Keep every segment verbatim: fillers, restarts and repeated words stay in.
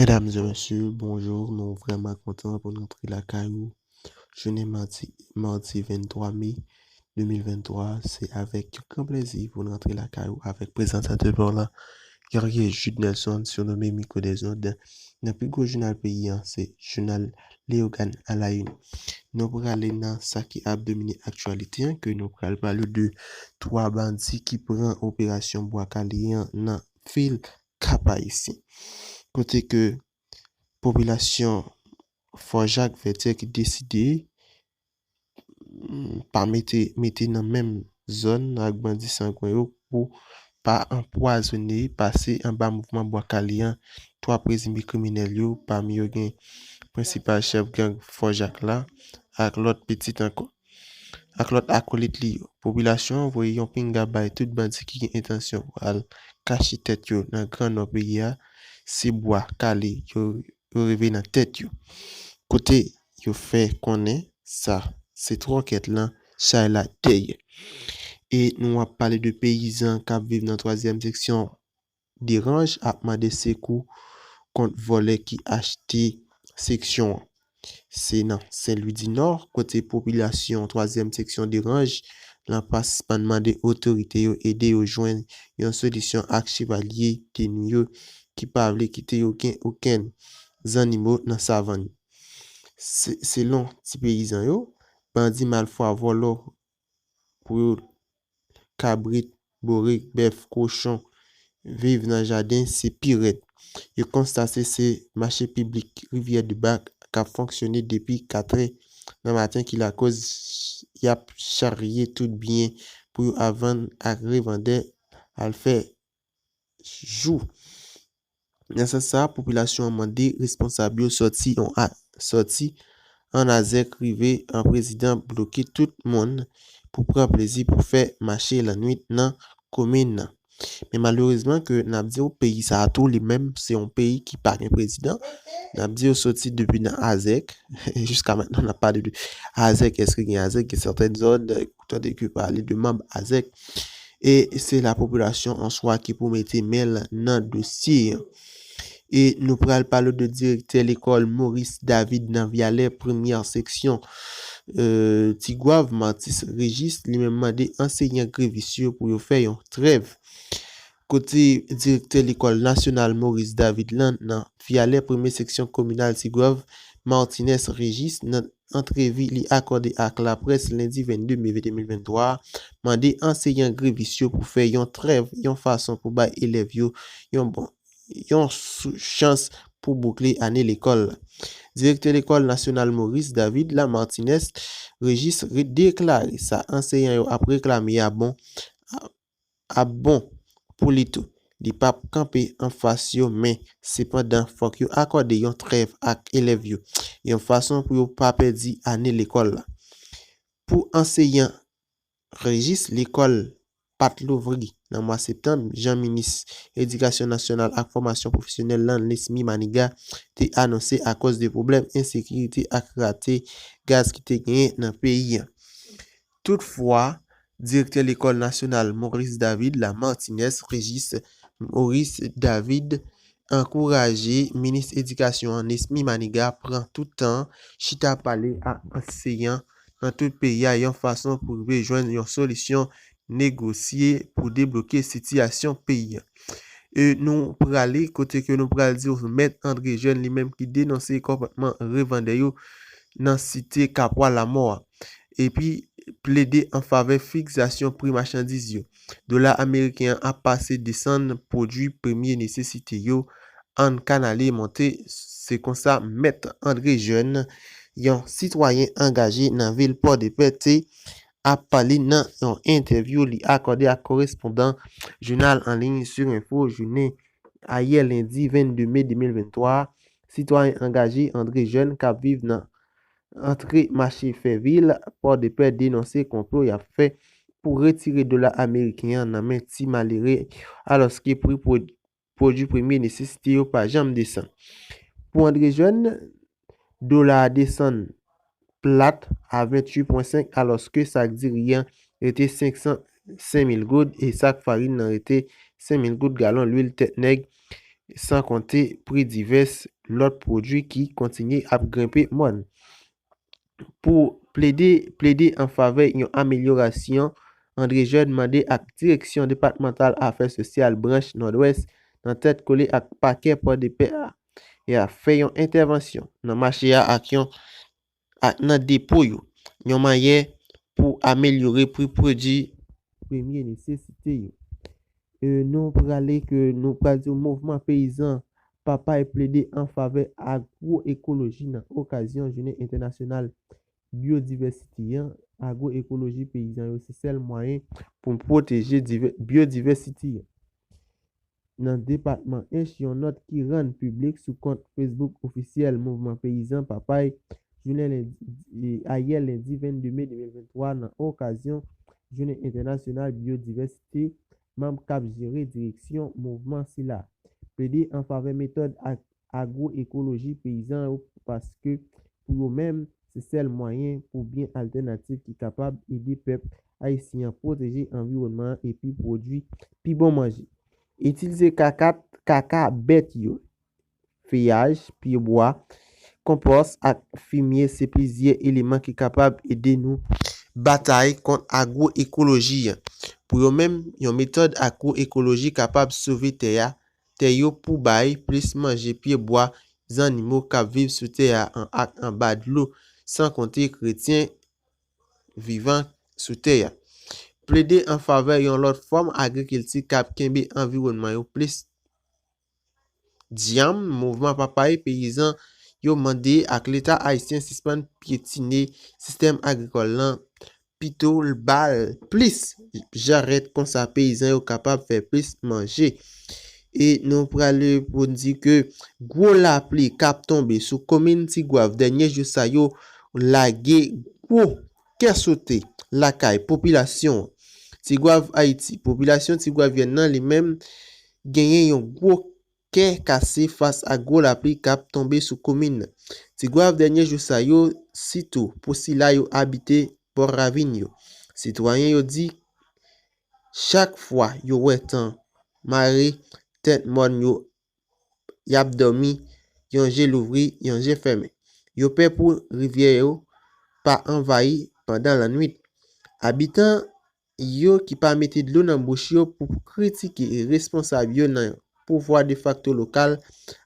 Medam e mesye, bonjou. Nou vrèman kontan pou n rantre lakay ou. Jounen madi, madi venntwa me de mil venntwa, se avèk yon gran plezi pou n rantre lakay ou avèk prezantatè pa w la, Guerrier Jude Nelson, sirnome Micro des Ondes. Nan pi gwo jounal peyi a, se jounal Leyogàn a la Une. Nou prale nan sa ki ap domine aktyalite an, ke nou pral pale de twa bandi ki pran operasyon Bwa Kale an nan vil Kap Ayisyen. Kote ke popilasyon Fò Jak Vètyè ki deside, mm, pa mete, mete nan menm zòn ak bandi sangwen yo pou pa anpwazone pase anba mouvman Bwa Kale an twa prezime kriminèl yo, pami yo gen prensipal chèf gang Fò Jak la ak lòt pitit ankò, ak lòt akolit li yo. Popilasyon an voye yon pinga bay tout bandi ki gen entansyon pou al kache tèt yo nan Gran Nò peyi a, se Bwa Kale yo, yo reve nan tèt yo. Kote yo fè konnen sa, se twòkèt lan, chay la dèyè. E nou ap pale de peyizan k ap viv nan twazyèm seksyon Deranj ap mande sekou kont vòlè ki achte seksyon an. Se nan Sen Lwi di Nò, kote popilasyon twazyèm seksyon Deranj lan pa sispann mande otorite yo ede yo jwenn yon solisyon ak chevalye de nwi yo ki pa vle kite yo gen okenn zannimo nan savann. Se-, selon ti peyizan yo, bandi malfwa vòlò pou yo, kabrit, bourik, bèf, kochon, viv nan jaden, se pi rèd. Yo konstate se mache piblik Rivyè de Bak k ap fonksyone depi katrè nan maten ki lakoz y ap charye tout byen pou yo a vann ak revandè al fè jou. Nan sans sa, popilasyon an mande responsab yo sòti yon a-, sòti an Azèk rive an prezidan bloke tout moun pou pran plezi pou fè mache lannwit nan komin nan. Men malerezman ke n ap di w peyi sa a tou li menm se yon peyi ki pa gen prezidan. N ap di w sòti depi nan Azèk, jiska mentnan n ap pale de Azèk, èske gen Azèk, gen sèten zòn, tande ke pale de manm Azèk. E se lapopilasyon an swa ki pou mete men l nan dosye an. E nou pral pale de direktè lekòl Maurice David nan Vyalè, premyè seksyon, euh, Tigwav, Martis Régis, li menm mande anseyan grevis yo pou yo fè yon trèv. Kote direktè lekòl nasyonal Maurice David lan nan Vyalè, premyè seksyon kominal Tigwav, Martinez Régis, nan antrevi li akòde ak laprès lendi vennde me de mil venntwa a, mande anseyan grevis yo pou fè yon trèv, yon fason pou bay elèv yo yon bon, yon sou-, chans pou boukle ane lekòl la. Direktè lekòl nasyonal Maurice David la, Martinez Régis, re-, deklare sa anseyan yo ap reklame a bon, ap bon pou li tou. Li p ap kanpe anfas yo, men sepandan fòk yo akòde yon trèv ak elèv yo, yon fason pou yo pa pèdi ane lekòl la. Pou anseyan Régis, lekòl pa t louvri nan mwa septanm, jan minis edikasyon nasyonal ak fòmasyon pwofesyonèl lan, Nesmy Manigat, te anonse akoz de pwoblèm ensekirite ak rate gaz ki te genyen nan peyi a. Toutfwa, direktè lekòl nasyonal Maurice David la, Martinez Régis, Maurice David, ankouraje minis edikasyon an, Nesmy Manigat, pran tout tan chita pale ak anseyan nan tout peyi a yon fason pou rive jwenn yon solisyon negosye pou debloke sitiyasyon peyi a. E nou prale kote ke nou pral di w Mèt André Jeune li menm ki denonse konpòtman revandè yo nan site Kapwa Lamò a, epi plede an favè fiksasyon pri machandiz yo. Dola ameriken an ap pase desann pwodui premye nesesite yo, ann kanale monte, se konsa Mèt André Jeune, yon sitwayen angaje nan vil Pòdepè, te ap pale nan yon entèvyou li akòde ak korespondan jounal an liy Sur Info jounen ayè lendi vennde me de mil venntwa a. Sitwayen angaje André Jeune k ap viv nan antre mache Fèvil, Pòdepè, denonse konplo y ap fè pou retire dola ameriken an nan men ti malere, alòske pri pwod-, pwodui premye nesesite yo pa janm desann. Pou André Jeune, dola a desann plat a venntuit pwen senk, alòske sak diri an rete senk san, senk mil goud, e sak farin nan rete senk mil goud, galon lwil tèt nèg san konte pri divès lòt pwodui ki kontinye ap grenpe mòn. Pou plede, plede an favè yon amelyorasyon, André Jeune mande ak Direksyon Depatmantal Afè Sosyal Branch Nòdwès nan tèt kole ak Pakè Pòdepè a, e a fè yon entèvansyon nan mache a ak yon, ak nan depo yo, yon manyè pou amelyore pri pwodui premye nesesite yo. E, nou prale ke nou pral di mouvman peyizan Papay plede an favè agwoekoloji nan okazyon Jounen Entènasyonal Byodivèsite an. Agwoekoloji peyizan yo se sèl mwayen pou pwoteje divè-, byodivèsite an. Nan depatman Ench, yon nòt ki rann piblik sou kont Facebook ofisyèl Mouvman Peyizan Papay, jounen lendi, e, ayè lendi vennde me de mil venntwa, nan okazyon Jounen Entènasyonal Byodivèsite, manm k ap jere direksyon mouvman sila plede an favè metòd ak agwoekoloji peyizan yo, paske pou yo menm, se sèl mwayen pou byen altènatif ki kapab ede pèp ayisyen an pwoteje anviwònman an epi pwodui pi bon manje. Itilize kaka, kaka bèt yo, feyaj, pyebwa, konpòs ak fimye se plizyè eleman ki kapab ede nou batay kont agwoekoloji an. Pou yo menm, yon metòd agwoekoloji kapab sove tè a, tè yo pou bay plis manje pyebwa, zannimo k ap viv sou tè a an, ak anba dlo, san konte kretyen vivan sou tè a. Plede an favè yon lòt fòm agrikilti k ap kenbe anviwònman yo plis dyanm, mouvman Papay peyizan yo mande ak Leta ayisyen sispann pyetine sistèm agrikòl lan, pito l ba l plis jarèt, konsa peyizan yo kapab fè plis manje. E nou prale pou n di ke gwo lapli k ap tonbe sou komin Tigwav dènye jou sa yo lage gwo kè sote lakay popilasyon an. Tigwav, Ayiti. Popilasyon tigwavyèn nan li menm genyen yon gwo kè kase fas a gwo lapli k ap tonbe sou komin nan. Tigwav dènye jou sa yo, sitou pou sila yo abite bò ravin yo. Sitwayen yo di, chak fwa yo wè tan mare, tèt mòn yo, y ap dòmi, yon je louvri, yon je fèmen. Yo pè pou rivyè yo pa anvayi pandan lannwit. Abitan yo ki pa mete dlo nan bouch yo pou kritike responsab yo nan pouvwa defakto lokal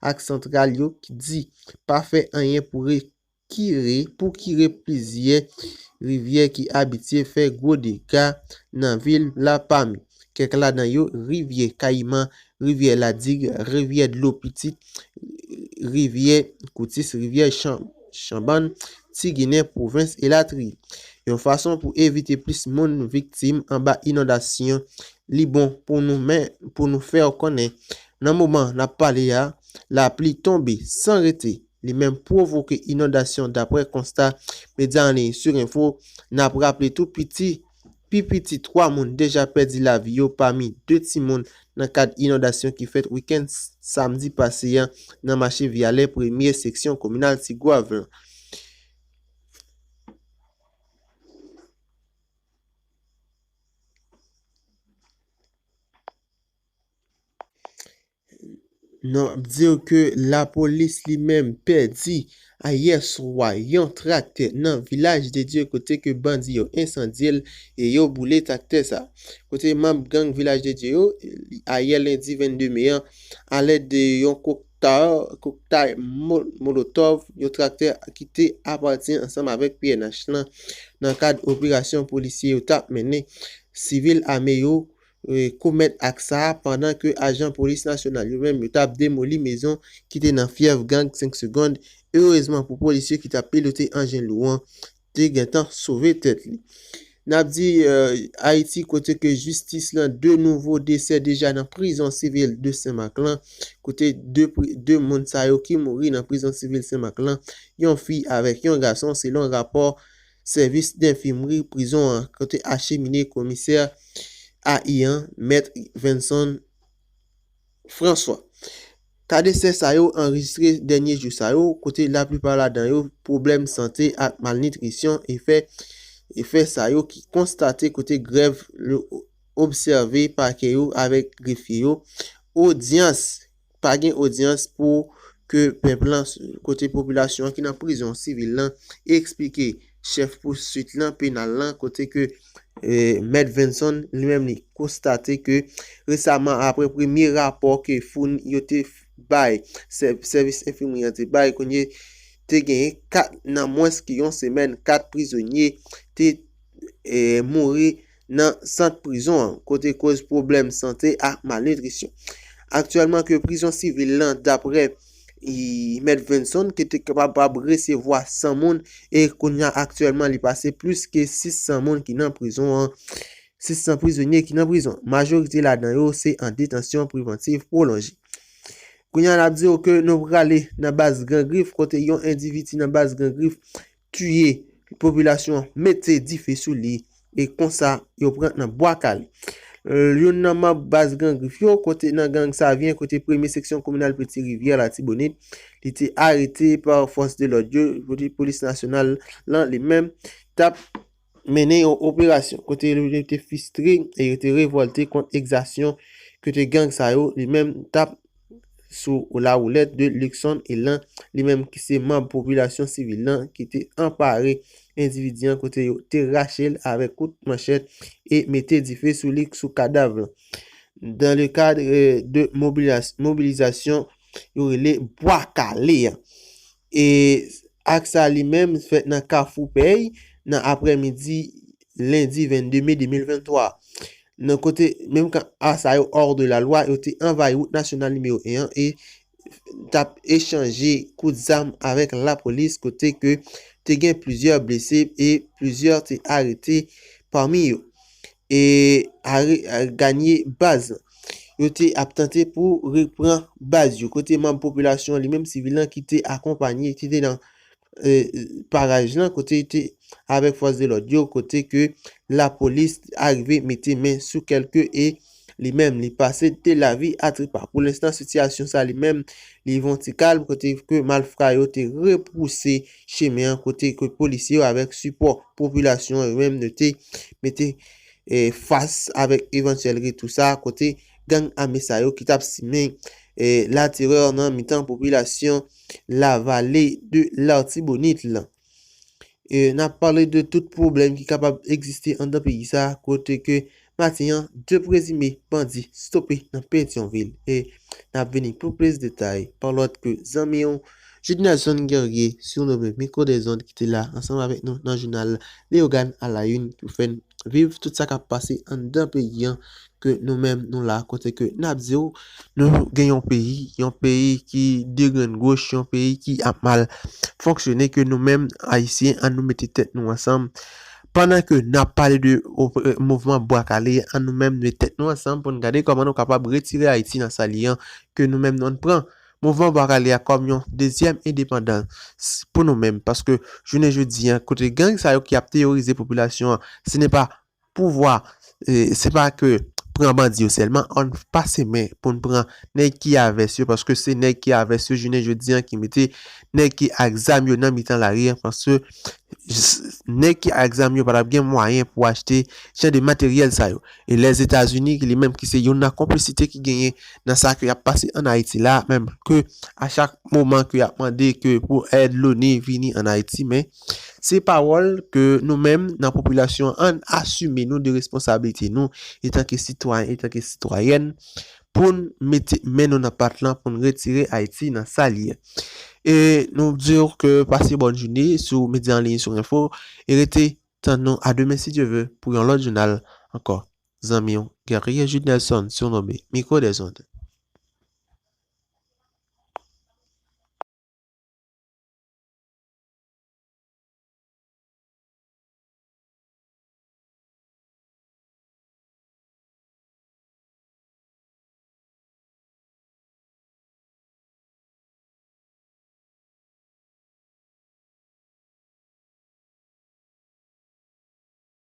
ak santral yo ki di pa fè anyen pou rekire, pou kire plizyè rivyè ki abitye fè gwo dega nan vil la, pami kèk ladan yo rivyè Kayiman, rivyè Ladig, rivyè Dlo Pitit, rivyè Koutis, rivyè Chan-, Chanbann, Ti Ginen, pwovens, elatriye. Yon fason pou evite plis moun viktim anba inondasyon, li bon pou nou, men pou nou fè w konnen, nan moman n ap pale a, lapli tonbe san rete, li menm pwovoke inondasyon, daprè konsta medya an liy Sur Info. N ap raple tou, piti, pi piti twa moun deja pèdi lavi yo, pami de timoun, nan kad inondasyon ki fèt wikenn samdi pase a nan mache Vyalè, premye seksyon kominal Tigwav lan. Nou ap di w ke lapolis li menm pèdi ayè swa yon traktè nan Vilaj de Dye, kote ke bandi yo ensandye l e yo boule traktè sa. Kote manm gang Vilaj de Dye yo, ayè lendi vennde me an, alèd de yon koktay, koktay mo-, molotòv, yon traktè ki te apatyen ansanm avèk P N H lan, nan kad operasyon polisye yo t ap mennen, sivil ame yo e, komèt ak sa a, pandan ke ajan polis nasyonal yo menm yo t ap demoli mezon ki te nan fyèv gang senk Segonn. Erezman pou polis yo ki t ap pilote anjen lou an, te gentan sove tèt li. N ap di, e, Ayiti, kote ke jistis lan, de nouvo desè deja nan prizon sivil de Senmak lan, kote de pri-, de moun sa yo ki mouri nan prizon sivil Senmak lan, yon fi avèk yon gason, selon rapò sèvis denfimri prizon an, kote achemine komisè A I an, Mèt Venson François. Ka desè sa yo anrejistre dènye jou sa yo, kote laplipa ladan yo pwoblèm sante ak malnitrisyon, efè, efè sa yo ki konstate kote grèv yo obsève pakè yo avèk grefye yo, odyans pa gen odyans pou ke pèp lan, kote popilasyon an ki nan prizon sivil lan, eksplike chèf pouswit lan, penal lan, kote ke eh, Mèt Venson li menm li konstate ke resaman, apre premye rapò ke founi yo te bay, sè- sèvis enfimri an te bay, kounye te genyen kat nan mwens ke yon semèn, kat prizonye te eh, mouri nan sant prizon an, kote koz pwoblèm sante ak malnitrisyon. Aktyèlman ke prizon sivil lan, daprè i Mèt Venson, ki te kapab resevwa san moun, e kounye a aktyèlman li pase plis ke sis san moun ki nan prizon an, sis san prizonye ki nan prizon. Majorite ladan yo se an detansyon prevantiv pwolonje. Kounye a n ap di w ke nou prale nan baz Gran Grif, kote yon endividi nan baz Gran Grif tiye popilasyon an, mete dife sou li, e konsa yo pran nan Bwa Kale. Youn nan manm baz Gran Grif yo, kote nan gang Savyen, kote premye seksyon kominal Peti Rivyè Latibonit, li te arete pa fòs de lòd yo, kote polis nasyonal lan li menm t ap mennen yon operasyon, kote li te fristre e yo te revòlte kont egzasyon kote gang sa yo li menm t ap sou lawoulèt de Luckson Elan, li menm ki se manm popilasyon sivil lan, ki te anpare endividi an, kote yo te rache l avèk kout manchèt e mete dife sou li, sou kadav lan. Dans le cadre de mobilis- mobilizasyon yo rele Bwa Kale an. E ak sa li menm fèt nan Kafou Pèy nan aprèmidi lendi vennde me de mil venntwa. Nan kote, menm kan a sa yo hors de la loi, yo te anvayi wout nasyonal nimewo en an e t ap echanje kout zam avèk lapolis, kote ke te gen plizyè blese e plizyè te arete pami yo. E are- a- ganye baz. Yo te ap tante pou repran baz yo. Kote manm popilasyon li menm sivil lan ki te akonpanye, ki te nan eh, paraj lan, kote te avèk fòs de lòd yo, kote ke lapolis arive mete men sou kèlke e li menm li pase de lavi a tripa. Pou lenstan, sitiyasyon sa li menm li yon ti kalm, kote ke malfra yo te repouse chemen an, kote ke polisye yo avèk sipò popilasyon yo menm yo te mete eh, fas avèk evantyèl retou sa, kote gang ame sa yo ki t ap simen eh, laterè nan mitan popilasyon Lavale de Latibonit lan. E n ap pale de tout pwoblèm ki kapab egziste anndan peyi sa, kote ke maten an, de prezime bandi stope nan Petyonvil. E n ap vini pou plis detay pa lòt ke zanmi w, Jude Nelson Guerrier, sirnome Mikro des Ondes, ki te la ansanm avèk nou nan jounal Leyogàn a la Une, ki fè n viv tout sa k ap pase anndan peyi an, ke nou menm nou la, kote ke n ap di w, nou gen yon peyi, yon peyi ki degrenn goch, yon peyi ki ap mal fonksyone, ke nou menm Ayisyen, ann nou mete tèt nou ansanm. Pandan ke n ap pale de op- mouvman Bwa Kale, ann nou menm mete tèt nou ansanm pou n gade kòman nou kapab retire Ayiti nan sa li an, ke nou menm nou ann pran mouvman Bwa Kale a kòm yon dezyèm endepandans pou nou menm, paske jounen jodi an, kote gang sa yo ki ap teyorize popilasyon an, se ne pa pouvwa, eh, se pa ke pran bandi yo sèlman, ann pase men pou n pran nèg ki avès yo, paske se nèg ki avès yo jounen jodi an ki mete nèg ki ak zam yo nan mitan lari an, paske s- nèg ki ak zam yo pa t ap gen mwayen pou achte jan de materyèl sa yo. E Lèzetazini, ki li menm ki se youn nan konplisite ki genyen nan sa ke y ap pase ann Ayiti la, menm ke a chak moman ke y ap mande ke pou èd Loni vini ann Ayiti, men se pawòl ke nou menm nan popilasyon an, ann asime nou de responsablite nou etanke sitwayen, etanke sitwayèn, pou n mete men nou nan pat lan, pou n retire Ayiti nan sa li ye. E nou di w ke pase bòn jounen sou medya an liy Sur Info e rete tann nou a demen si Dye ve pou yon lòt jounal ankò. Zanmi w, Guerrier Jude Nelson, sirnome Mikro des Ondes.